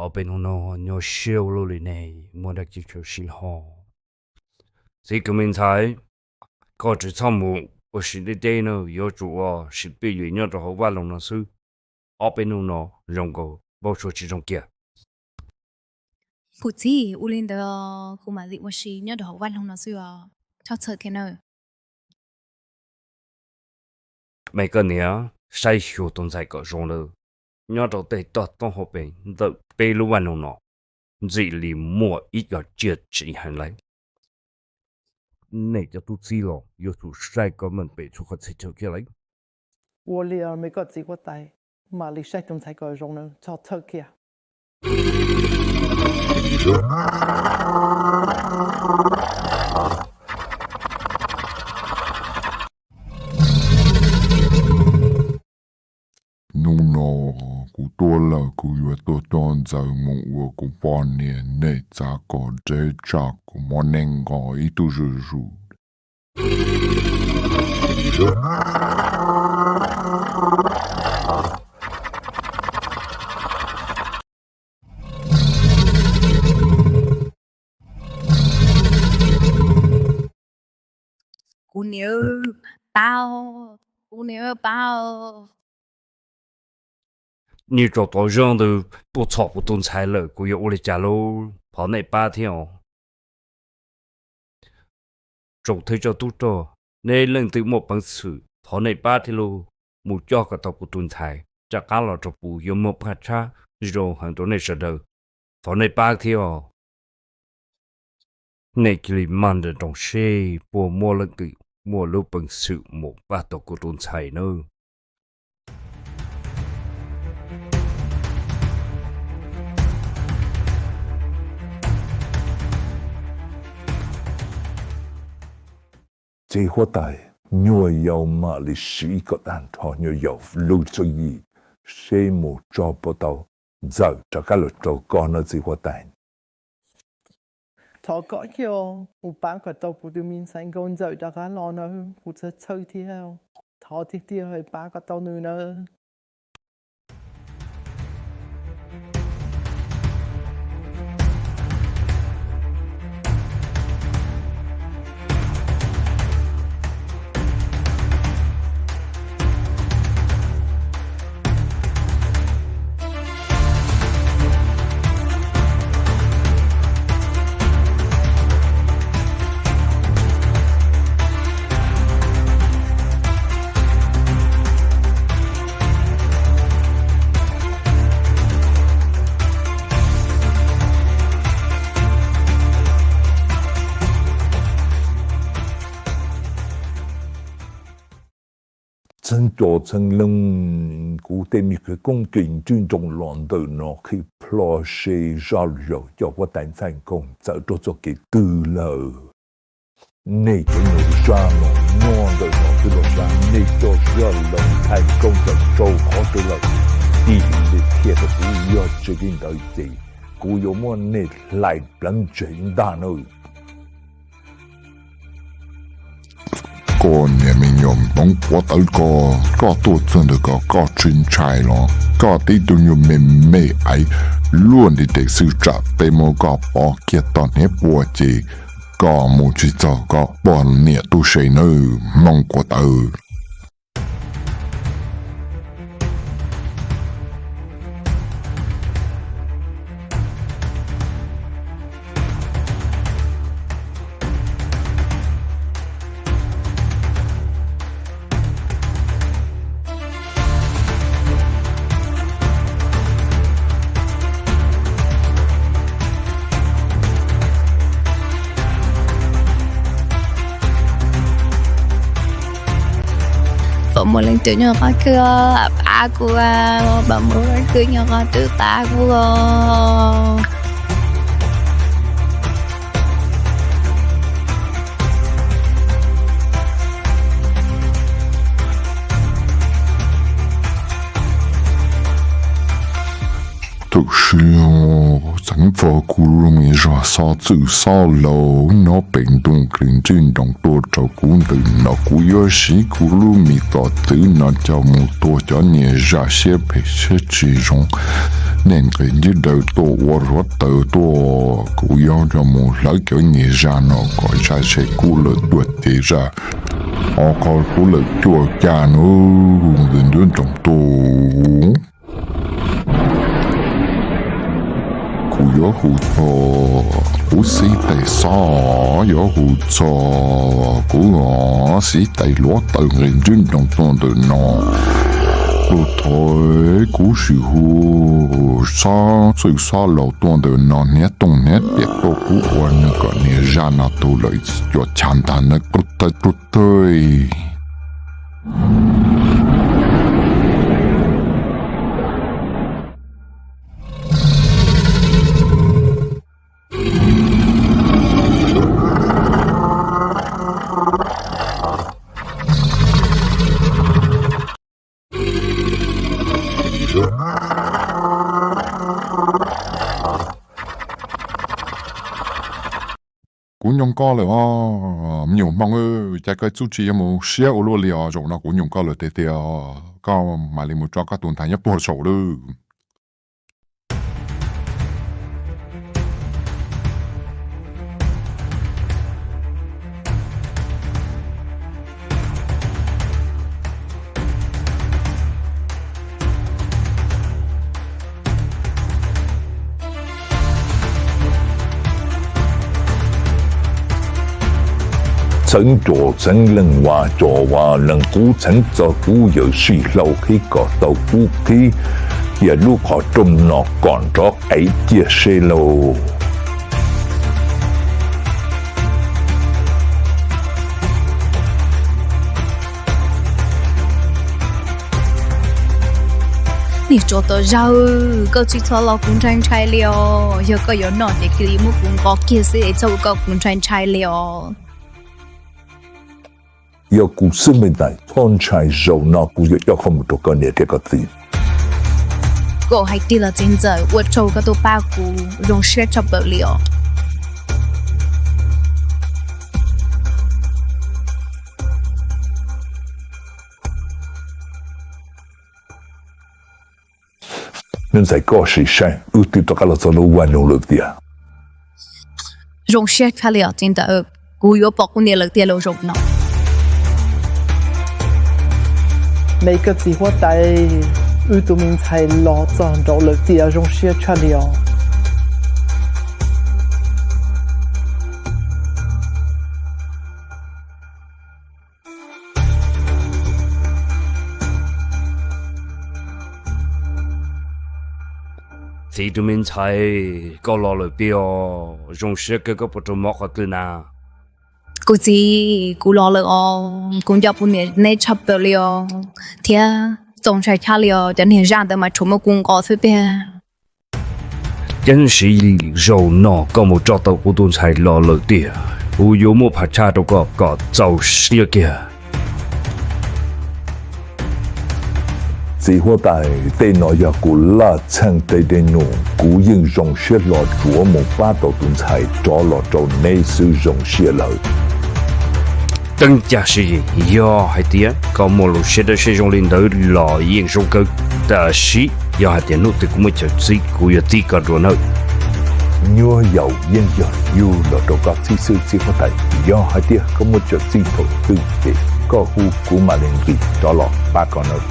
Ob peb hnub no nyuaj siab ua luaj li ne, muaj dab tsi tshwm sim ho? Txiv kwv me ntxhais, koj tsis txhob mus ua si deb deb na, yuav tsum ua si pij yem nyob rau hauv vaj loog no xwb. Ob peb hnub no zoo nkaus npau suav tsis zoo kiag. Kuv txiv, ua li ntawd kuv mam li ua si nyob rau hauv vaj loog no xwb os, txhob txhawj kiag nawb. Me koj niam, saib xyuas tus ntxhais kom zoo lawm, nyob rau tej toj roob hauv pes ntawm peb lub vaj loog no, ntxim li muaj ib co tsiaj tsis heev lawm. Nej cov tub txib los yuav tsum saib koj meej pem txhua qhov txhia chaw kiag lawm. Ua li me koj txiv huab tais, mam li saib tus ntxhais kom zoo na, txhob txhawj kiag. Hnub no kuv tuaj lawm, kuv yuav tuaj coj Ntxawm mus ua kuv poj niam, nej txav kom deb tsam kuv muab nej nqos ib tug zuj zus. Kuv niam, pab, kuv niam pab. Niag tsov tom zog ntawd tuaj txhom kuv tus ntxhais lawm, kuv yuav ua li cas lauj? Thov nej pab thiab os. Tsoom thawj coj tub rog, nej leej twg muaj peev xwm thov nej pab thiab lauj, mus coj kom tau kuv tus ntxhais rov qab los rau kuv, yuav muaj paj tshab zoo heev rau nej sawv daws. Thov nej pab thiab os. Nej cia li maj nrawm nroos seb puas muaj leej twg muaj lub peev xwm mus pab tau kuv tus ntxhais nawb. Txiv huab tais, nyuag yaus mam li siv kom tag nrho nyuag yaus lub tswv yim, seb mus tso puas tau Ntxawm rov qab los rau koj nawb txiv huab tais. Thov koj thiab, mus pab kom tau kuv tus me ntxhais nkauj Ntxawm rov qab los na, kuv txhawj txhawj thiab. Thov tiag tiag pab kom tau nws nawb. Txheeb cov txheeb leej, kuv tej me khawv koob kev ntswj nroos los ntawm no qhib plho seb zaj lus yog coj huab tais ntxhais nkauj Ntxawm rau txoj kev twg lawm. Nej cov nyuag zaj los nyob ntawm no twb los zaj, nej coj zaj lus ntxhais nkauj Ntxawm rau qhov twg lawm? Tig lus qhia rau kuv, yog tsis li ntawd ces kuv yuav muab nej hlais pleev tseg ntag nawb. Koj niag me nyuam Hmoob quav tawv ko, koj tuaj txog ntawm ko koj tsis ntshai los? Koj tib tug nyuag me me aiv luaj ntiv tes xwb, tsam peb muab koj pov kiag tog hniav pua ces koj mus tsis txog koj poj niam tub se nawb Hmoob quav tawv. Pab muaj leej twg nyob qhov twg pab kuv, pab muaj leej twg nyob qhov twg pab kuv os. Tam sim no Txeev Fog kuj zoo li zog xob txwj xob laus nyob pem ntuj kws ntswj nroos tuaj rau kuv ntawm no, kuv yuav siv kuv lub me tos txwv no coj mus tua cov niag zaj siab phem siab tsis zoo, niag nqis ntswb daws tuaj ua ruav taws tuaj. Kuv yuav coj mus hlawv cov niag zaj no kom zaj ze kub lawm tuaj ces zaj o qho kub lawm cuaj caj no ntswj nroos tuaj. Kuv yuav hu txog kuv xib tais xob, yuav hu txog kuv xib tais hluav taws nqis ntswb nroos tuaj ntawm no tuaj. Thaum kuv sim hu xob txwj xob laus tuaj ntawm no hniav tooj hniav tiam tuaj, kuv ua nws kom niag zaj no tu lawm cuam chav ntag na, rub tawg rub tawg. Kuv nco koj lawm os me nyuam hmoob, cas koj txuj tsis yog mus siab ua luaj li os. Zaum no kuv nco koj lawm tiag tiag, koj mam li mus tso koj tus ntxhais nyob puag saum lawm. Txheev cov txheev leej vas cov vas leej qub, txheev txog kuv yawm sij hlau qhib kom tau kuv qhib cia lub qhov rooj no kom nrov qev ciaj seb lauj. Niag tsov tom zag, koj tsis txhob los kuv ntshai ntshai li os. Yog koj yuav noj ces cia li muab kuv nqos kiag xwb es txhob ua koj kuv ntshai ntshai li os. Yog kuv xwb me ntxhais, txhob ntshai, zaum no kuv yuav coj koj mus rau koj niam thiab koj txiv. Koj hais tiag los txiv ntxawm, ua tsaug koj tuaj pab kuv, zoo siab tshaj plaws li os. Me ntxhais, koj sim saib, wb twb rov qab los txog lub vaj loog lawm tiag. Zoo siab tshaj li os txiv ntxawm, kuv yuav pom kuv niam lawm tiag lauj zaum no. Me koj txiv huab tais, wb tus me ntxhais los txog nraud lawm tiag, zoo siab tshaj li os. Txiv tus me ntxhais, koj los lawm tiag os, zoo siab kawg, koj puas raug mob qhov twg na? Kuv txiv, kuv los lawm os, kuv nco kuv niam neb tshaj plaws li os, thiab txaus ntshai tshaj li os, cov niag zaj ntawd mas tshuav muab kuv nqos xwb tiag. Ceeb Siv Yim, zaum no koj mus tso tau kuv tus ntxhais los lawm tiag, kuv yuav muab phav tshaj rau koj kom txaus siab kiag. Txiv huab tais, tej no yog kuv laj txheej tej dej num, kuv yeej zoo siab hlo tsuav mus pab tau tus ntxhais rov los rau neb xwb zoo siab lawm. Teeb Cag Siv Yim, yog hais tias koj muaj lus siab dawb siab zoo li ntawd los yeej zoo kawg, tab sis yog hais tias hnub twg kuv muaj chaw txib kuv yuav txib koj dua nawb. Nyuaj yaus yeej yog yug los rau koj txib xwb txiv huab tais, yog hais tias koj muaj chaw txib thaum twg ces koj hu kuv mam li nqis rov los pab koj nawb.